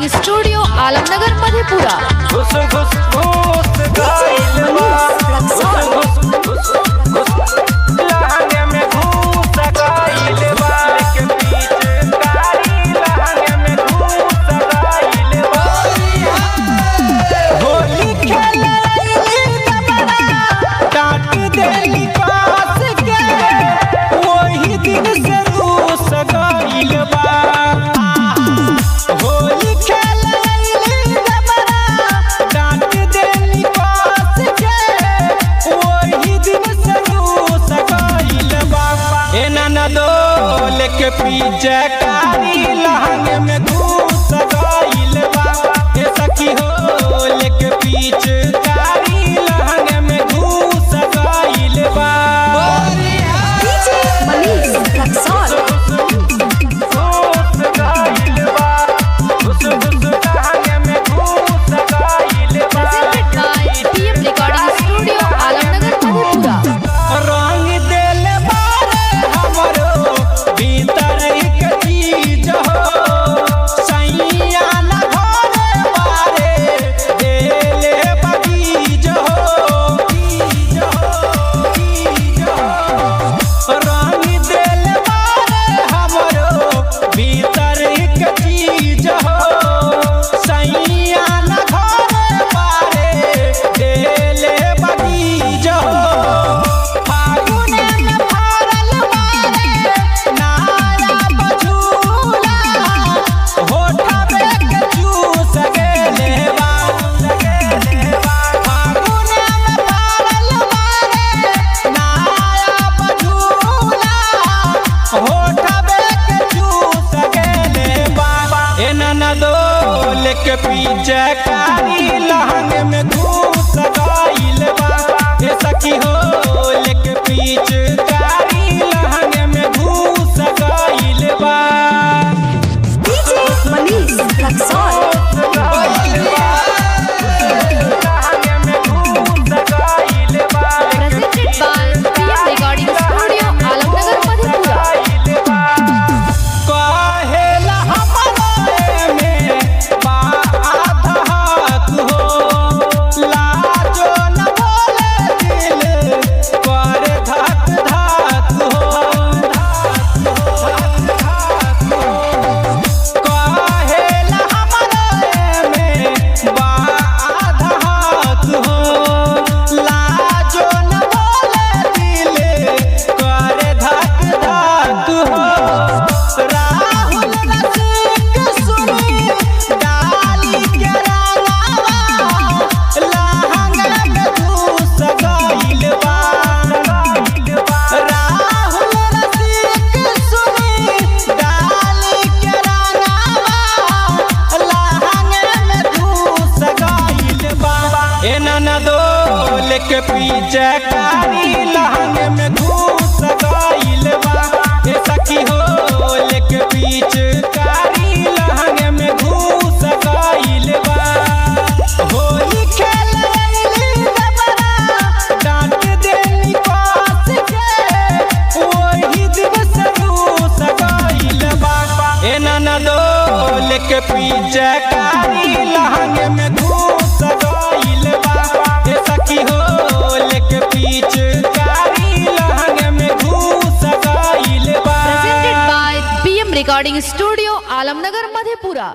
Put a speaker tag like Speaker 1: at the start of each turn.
Speaker 1: Recording Studio, Alamnagar, Madhepura.
Speaker 2: घुस घुस घुस गइल बा। घुस घुस घुस घुस लहंगे में घुस गइल बा। लेके पिचकारी लहंगे में घुस गइल बा।
Speaker 3: होली खेले डांट देली पास के, वही दिन से रूस गइल बा। होली खेले डांट देली पास के, वही दिन से रूस गइल बा। ए ननदो लेके पीछे कारी लहंगे में घुस गइल बा। ए सखी हो लेके पीछे कारी लहंगे में घुस गइल बा।
Speaker 1: DJ Manish Raxaul.
Speaker 2: घुस गइल बा। घुस घुस लहंगे में घुस गइल बा।
Speaker 1: Presented by PM Recording Studio, Alamnagar, Madhepura.
Speaker 3: रंग देल बारे हमरो भीतर एक चीज हो, सैया न घरे बारे देले बगीज हो, बीज हो, बीज हो। रंग देल बारे हमरो भीतर एक चीज हो, सैया न घरे बारे देले बगीज हो। फागुन में फारल मारे नारा बझूला, होठवे के चूस गेले बा। फागुन में फारल मारे नारा बझूला, होठवे के चूस गेले बा। ए ननदो लेके पीछे कारी लहंग में घुस गइल बा। ए सखी हो लेके पीछे कारी लहंग में घुस गइल बा।
Speaker 1: DJ Manish Raxaul.
Speaker 2: गइल बा। लहंगे में घुस गइल बा।
Speaker 1: Presented by PM Recording Studio, Alamnagar, Madhepura.
Speaker 3: कहेला हमरे में बा आधा हक हो, लाजो न बोले दिल कर धक धक हो, धक हो। कहेला हमरे में बा आधा हक हो, लाजो न बोले दिल कर धक धक हो। राहुल रसिक सुनी डाली के रंगावा, लहंगा में घुस गइल बा। राहुल रसिक सुनी डाली के रंगावा, लहंगा में घुस गइल बा। ए ननदो लेके पीछे कारी लहंग में घुस गइल बा। ए सखी हो लेके पीछे कारी लहंग में घुस गइल बा। होली खेले दबरा डांट देली पास के, वही दिन से रूस गइल बा। ए ननदो लेके पीछे कारी लहंग में घुस गइल बा। ए सखी हो लेके पीछे कारी लहंग में घुस गइल बा।
Speaker 1: Presented by PM Recording Studio, Alamnagar, Madhepura.